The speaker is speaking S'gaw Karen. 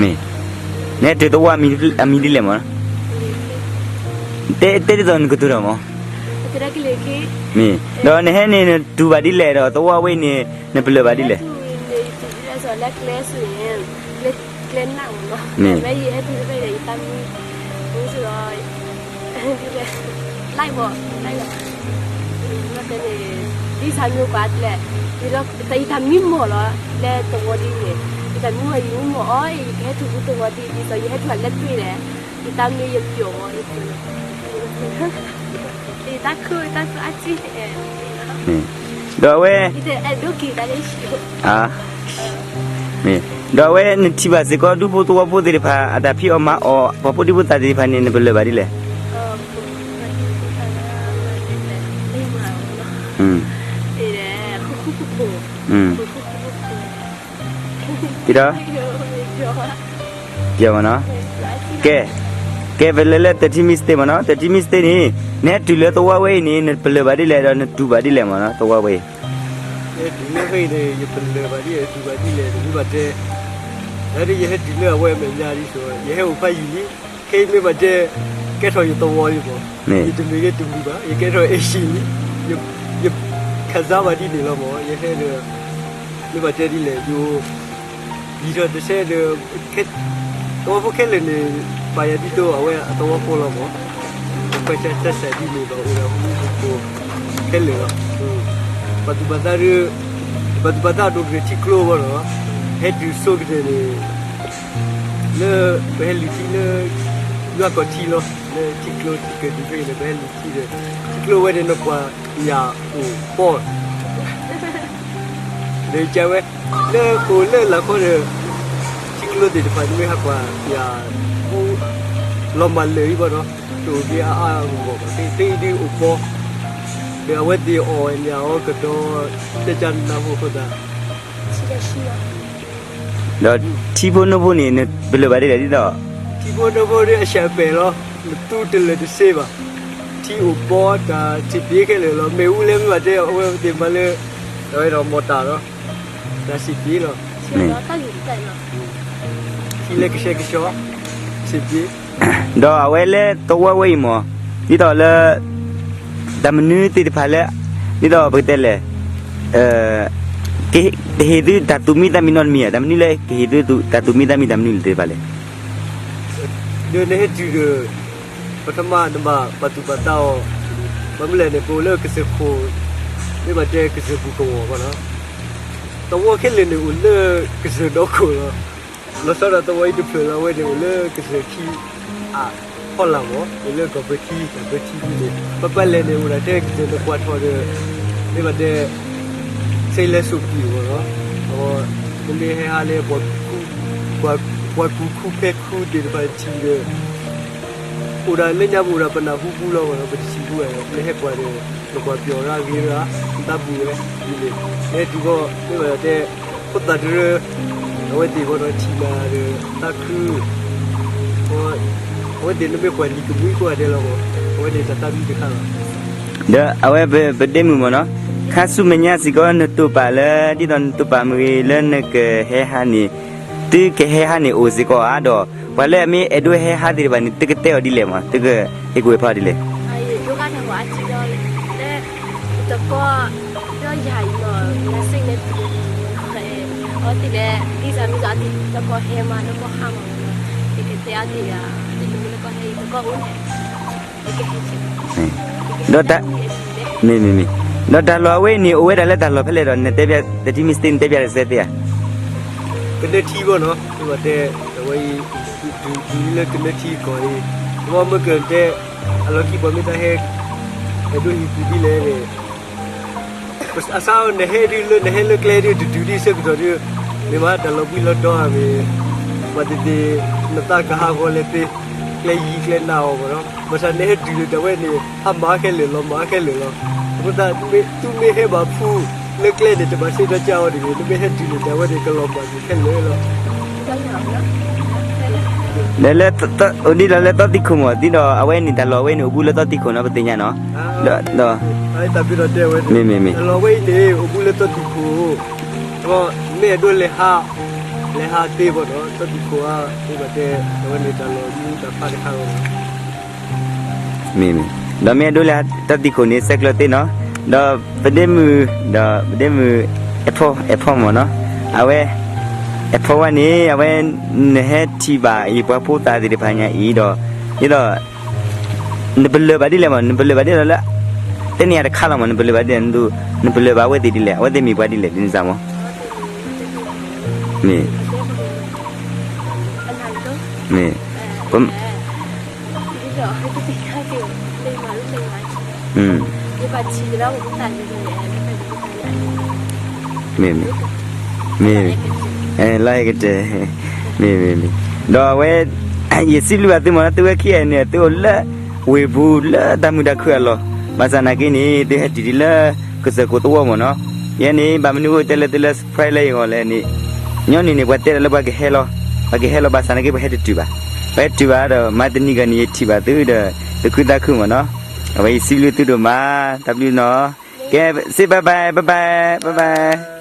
မ့ၢ်, နဟဲတုၤသဝီအမံၤဒ်လဲၣ်မး, တဲ တဲဒ်သိးနကတိၤဒီးမး, မ့ၢ်, ဒီးနဟဲန့ၣ် နတူၢ်ဘၣ်ဒ်လဲၣ်ဒီး သဝီဝဲအံၤန့ၣ် နပလၢၢ်ဘၣ်ဒ်လဲၣ်, မ့ၢ်, ဒ်သိးလၢကျဲစ့ၢ်န့ၣ် လၢကျဲနၢ်မးနီၤ, မ့ၢ်ယဟဲတုၤတဖဲန့ၣ် ယတၢ်မံမီၢ်လီၤ, လၢသဝီဒ်န့ၣ်, ယတၢ်မံမီၢ် ယမံမီၢ်အီၤ ယကဟဲတုၤသဝီဒ် ဒ်သိးယဟဲတုၤလၢကျဲလဲၣ်, ယတၢ်မံယပျီၢ်အီၤ, ယတၢ်ခု ယတၢ်ခုအါကံ, ဒီးအဝဲ မ့ၢ်, ဒီးအဝဲနထံၣ်ဘၣ်စ့ၢ်ကီး ဒူဖိသဝီဖိသ့ၣ်တဖၣ် အတၢ်ဖံးအီၣ်မၤအီၣ် ပှၤဖိဒံဖိသၣ်သ့ၣ်တဖၣ်န့ၣ် နပလၢၢ်ဘၣ်ဒ်လဲၣ်, ဒီး ပျီၢ်မးနီၤ, ကဲ, ကဲပလဲၤလၢ သၢထံမံစတ့မးနီၤ, သၢထံမံစတ့န့ၣ် နဟဲတုၤလၢသဝီဝဲအံၤန့ၣ် နပလၢၢ်ဘၣ်ဒ်လဲၣ် ဒီးနတူၢ်ဘၣ်ဒ်လဲၣ်မးနီၤ သဝီဝဲအံၤ, ယဟဲတုၤလၢဖဲအံၤန့ၣ် ယပလၢၢ်ဘၣ်ဒ်လဲၣ် တူၢ်ဘၣ်ဒ်လဲၣ် တမ့ၢ်ဘၣ်တဲ, လၢယဟဲတုၤလၢအဝဲအမဲာ်ညါဒ်သိး ယဟဲအိၣ်ဖးယံာ်လံ, ခဲအံၤမ့ၢ်ဘၣ်တဲ ကဲထီၣ်ယသဝီလံမး, ယတမ့ၢ်ယဲတမံၤဘၣ် ယကဲထီၣ်အ့ၡံလံ, ယ ခံစားဘၣ်ဒ်န့ၣ်လီၤမး ယဟဲဒီး မ့ၢ်ဘၣ်တဲဒ်လဲၣ် ယ ယံာ်ထီၣ်တဆဲဒီး သဝီဖိခဲလၢာ်န့ၣ် ပာ်ယၤဒ်သိးအဝဲအသဝီဖိလီၤမး, အခွဲးဆၢဆဲးဒ်န့ၣ်ဒီး အိၣ်ဒီးဟူဖိခဲလၢာ်လီၤ, ပှၤသူၣ်ပှၤသးဒီး ပှၤသူၣ်ပှၤသးဒိၣ်ကတၢၢ်ထံကျိဘၣ်ဒီး ဟဲတုၤဆိကတၢၢ်န့ၣ် လၢ ပဟဲလုၢ်ထံလၢ ယွၤကီၢ်ထံလီၤ, လၢထံကျိထံကၢၢ်ဒ်ဖဲအံၤန့ၣ် ပဟဲလုၢ်ထံဒီး ထံကျိဝဲန့ၣ် နကွၢ်ယၤအိၣ်ပီ ဒီးကဝဲ လၢပအိၣ်လၢလၢခီဒီး ထံကျိသ့ၣ်တဖၣ် နမ့ၢ်ဟးကွၢ်ယၤ ပူ လီၤမၢ်လၢာ်အံၤဘၣ်ဒီး တအိၣ်က့ၤအါအါဂီၢ်ဂီၢ်ဘၣ် သ့ၣ်အံၤဒုးအိၣ်ပီ ဒီးအဝဲသ့ၣ်အီၣ်ညၣ်အီၤကဒီး တဲကနၢ်ဖိအဃိသတး ဒီးထံဖိနိဖိန့ၣ် နပလၢၢ်ဘၣ်ဒ်လဲၣ်ဒ်သိး ထံဖိနိဖိဒ်အဆၢအပၢ်လီၤ, နသူတလၢာ်တစ့ဘၣ်, ထံအိၣ်ပီတၢ်စံးပ့ခဲလၢာ်လီၤ, မ့ၣ်အူလဲမ့ၢ်ဘၣ်တဲ အဝဲသ့ၣ်မၤလၢ အဝဲဒီးမီၢ်တၢ်လီၤ, တၢ်စံးပ့လီၤ, ထံလၢကဆှဲကဆှီ စံးပ့ ဒီးအဝဲလၢသဝီဝဲအံၤမး ဒ်သိးလၢ တၢ်မနုၤသ့ၣ်တဖၣ်လၢ ဒ်သိးပကတဲလဲၣ် ကဟ့ၣ်သုတၢ်သူၣ်မံသးမံနီတမံၤဧါ, တၢ်မနုၤလၢကဟ့ၣ်သုတၢ်သူၣ်မံသးမံတၢ်မနုၤသ့ၣ်တဖၣ်လဲၣ်, ဒီးနဟဲတုၤဒီး ပထမနဘၣ်ပှၤသူၣ်ပှၤသးအီၤ, ဘၣ်မနုၤလဲၣ်န့ၣ် ပအိၣ်လၢကစၢၢ်ခိၣ် မ့ၢ်ဘၣ်တဲကစၢၢ်ပူၤကဝီၤဘၣ်နီၤ, သဝီခဲလၢာ်န့ၣ်အိၣ်လၢကစၢၢ်ဒီခိၣ်လီၤ, လီၤဆီဒၣ်သဝီအံၤတဖျၢၣ်လီၤ, အဝဲန့ၣ်အိၣ်လၢကစၢၢ်ခံ အဖီလာ်မး အိၣ်လၢကီၢ်ပၢထံ တၢ်ပၢထံန့ၣ် ပပာ်လဲၣ်န့ၣ် အိၣ်ဒၣ်ထဲကစၢၢ်နကွၢ်ထီၣ်ဒီး မ့ၢ်ဘၣ်တဲ စ့လဲၤစိာ်ပံၤမးနီၤ, နမ့ၢ်ဟဲဟးလၢ ပှၤကူၣ်ခူဖဲခူသ့ၣ်တဖၣ်ထံၣ်ဒီး အိၣ်ဒၣ်လၢညါပအိၣ်ဒၣ်ပနၢ်ဟူပူလီၤမးနီၤ, ပတထံၣ်ပူဝဲ, နဟဲကွၢ်ဒီး နကွၢ်ပျီၢ်ရၣ်ဂ့ၤရၣ် နသးပူၤဝဲဒ်န့ၣ်, နဟဲတုၤဃီ မ့ၢ်ဘၣ်တဲ ဖိသၣ်တရၢ အဝဲသ့ၣ်ဃီဒီးထံၣ်နၤဒီးသးခု အဝဲသ့ၣ်နမ့ၢ်ကွၢ်နံၤကမှံကိးဂၤဒဲးလီၤမး, အဝဲန့ၣ်တၢ်သးမံတခါလီၤ. ဒီးအဝဲပဒဲမုၣ်မးနီၤ, ခါဆူမဲာ်ညါစ့ၢ်ကီး နတိာ်ပာ်လၢ ဒ်သိးနတိာ်ပာ်မ့ၢ်ဂ့ၤ လၢနကဟဲဟးန့ၣ်, သုကဟဲဟးန့ၣ်အိၣ်စ့ၢ်ကီးဧါ, ဒီးပှၤလၢအမ့ၢ်အဲၣ်ဒိးဟဲဟးသ့ၣ်တဖၣ်န့ၣ် သုကတဲအီၤဒ်လဲၣ်မး, သုကဟ့ၣ်ကူၣ်ဟ့ၣ်ဖးဒ်လဲၣ်. ယိၤကါတၢ်ဂီၤအါစုဒီး လၢ တကီ ဒီးယၤအံၤမး ယၤစ့ၢ်ကီး အဝဲသ့ၣ်လဲၤ ဒ်သိးမ့ၢ်စီအသ့ၣ် တကီၢ်ဟဲမး တကီၢ်ဟးမးနီၤ, ယကတဲအသ့ၣ်ယၤ တကီၢ်ဟဲ တကီၢ်အိၣ်န့ၣ် ဒီးတၢ် မ့ၢ်မ့ၢ်မ့ၢ်, ဒီးတၢ်လီၢ်အဝဲအံၤန့ၣ် အိၣ်ဝဲဒၣ်လၢတၢ်လီၢ်ဖဲလဲၣ်ဒီး နတဲဘၣ် သထံမ့ၢ်စတ့ နတဲဘၣ်တစဲးသ့ဧါ. ကနၢထံဘၣ်နီၤ, မ့ၢ်ဘၣ်တဲ အဝဲအံၤ တုၤလၢကနၢထံကီၢ်အံၤ, မ့ၢ်မ့ၢ်ကတဲ အလီၢ်ခံပှၤမ့ၢ်တၢ်ဟဲ အဲၣ်ဒိးဟံးပူၤဒ်လဲၣ်န့ၣ် အစးနဟဲဒုးလၢ နဟဲလၢကျဲဒုး တတုၤဒံးဆၢကတီၢ်ဒုး မ့ၢ်မးတၢ်လီၤဘှံးလီၤတီၤဧါမ့ၢ် ပှၤသ့ၣ်သ့ၣ် နသးကဟးဂီၤလဲၤသ့ ကျဲယံၤကျဲနးအီၤမးနီၤ, ဘၣ်ဆၣ်နဟဲတုၤဒီးတၢ်ဝဲန့ၣ် ဟးမၤခဲလၢာ် လီၤမၤခဲလၢာ်လီၤ. အဃိသတး သုမ့ၢ်ဟဲဘၣ်ဖု လၢကျဲန့ၣ် တဘၣ်ဆၢထီၣ်ကၢအီၤတဂ့ၤ, သုမ့ၢ်ဟဲတုၤန့ၣ် တၢ်ဝဲန့ၣ် ကလီၤမၢ်က့ၤခဲလၢာ်လီၤ. ဒ်သိးလၢသီသံၣ်ခိၣ်မး ဒ်သိးအဝဲန့ၣ် တၢ်လီၢ်ဝဲန့ၣ် အိၣ်ဘူးလၢသီသံၣ်ခိၣ်နီၤ ပသ့ၣ်ညါနီၤ, ဒီး မ့ၢ်မ့ၢ်မ့ၢ် တၢ်လီၢ်ဝဲအံၤန့ၣ် အိၣ်ဘူးလၢသီသံၣ်ခိၣ်, မ့ၢ်အဲၣ်ဒိးလဲၤဟး လဲၤဟးသ့ဘၣ်ဒီး တၢ်သံၣ်ခိၣ်ဧါ, သ့ဘၣ်တဲ အဝဲန့ၣ်တၢ်လီၢ်မူတၢ်ဖးတခါလီၤ. မ့ၢ်မ့ၢ်, ဒီးမ့ၢ်အဒိလဲၣ် တၢ်သံၣ်ခိၣ်န့ၣ် ဆဲးကျၢသ့နီၤ, ဒီးပဒ့မုၣ်, ဒီးပဒ့မုၣ် အဲၣ်ဖီ အဲၣ်ဖီမ့ၢ်နီၤ, အဝဲ အဲၣ်ဖီဝဲန့ၣ် အဝဲ နဟဲထံၣ်ဘၣ်ယပှၤဖိသၣ်သ့ၣ်တဖၣ်ညါအံၤဒီး ဒ်သိး နပလၢၢ်ဘၣ်ဒ်လဲၣ်မး, နပလၢၢ်ဘၣ်ဒ်လဲၣ်လၢ တဲန့ၢ်ယၤတခါလီၤမး, နပလၢၢ်ဘၣ်ဒ်လဲၣ်, နပလၢၢ်ဘၣ်အဝဲသ့ၣ်ဒ်လဲၣ်, အဝဲသ့ၣ်မ့ၢ်ပှၤဒ်လဲၣ် ဒ်နစၢ်မး. မ့ၢ်, မ့ၢ်, ပ မ့ၢ်, မ့ၢ်, လၢဟဲကတၢၢ်, မ့ၢ်, မ့ၢ်, မ့ၢ်, ဒီးအဝဲ ယစံးဘျုးဘၣ်သုမ့ၢ်နီၤ, သုဝဲခံဂၤန့ၣ် သုအိၣ်လၢ ဝ့ၢ်ပူၤလၢတၢ်မုာ်တၢ်ခုၣ်အလီၢ်, ဘၣ်ဆၣ်နာ်က့န့ၣ် သုဟဲတုၤဒ်လၢ ကစၢၢ်ခိၣ်သဝီမ့ၢ်နီၤ, ယဲန့ၣ် ဘၣ်မနုၤအိၣ်တဲလၢသုလၢ surprise လၢယဂီၢ်လဲၣ်န့ၣ်, ညီနုၢ်န့ၣ် ပှၤတဲဒၣ်လၢပှၤကဟဲလီၤ, ပှၤကဟဲလီၤ ဘၣ်ဆၣ်နာ်က့ပှၤဟဲတတုၤဘၣ်, ပှၤဟဲတတုၤဘၣ်ဒီး မၤတနံၤဂၤန့ၣ် ယထံၣ်ဘၣ်သုဒီး သုးခုသးခုမ့ၢ်နီၤ, အဝဲယစံးဘျုးသုဒိၣ်မး, တၢ်ဘျုးနီၤ, ကဲ say bye bye, bye bye, bye bye.